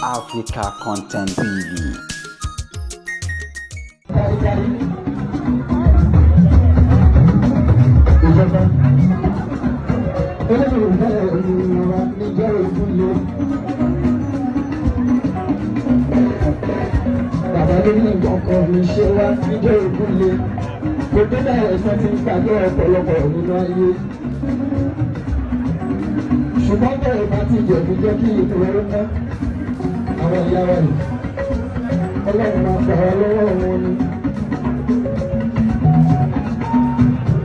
Africa Content TV. Ìjọba olóògbé ìrora níjọ́ ìdúlé. Bàbá ló ní ọkọ mi ṣe wá níjọ́ ìdúlé. Kò tó bẹ̀rẹ̀ sọ ti ń pàdé ọ̀pọ̀lọpọ̀ nínú ayé. Ṣùgbọ́n bẹ́ẹ̀ bá ti jẹ̀bi jẹ́ kí ìtura ó ná àwọn ìyá wa yìí. Ọlọ́run máa fà wá lọ́wọ́ wọn ni.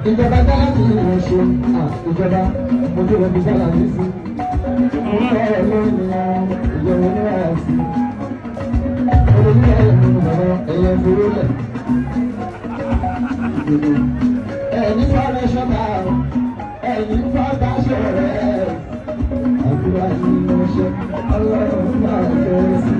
Ìjọba gálàtì ìwọ̀n ṣe ìjọba ojú omi gálàtì sí. Ọ̀rọ̀ lónìí ìjọba oníwàásí. Olórí ẹ̀rọ bàbá ẹ̀yẹ forólẹ̀. Ẹ̀yin fọ́nà ṣọ́ba, ẹ̀yin fọ́nà ṣọ̀rẹ́. Àdúrà ni mo ṣe, ọlọ́run máa fẹ́ sí.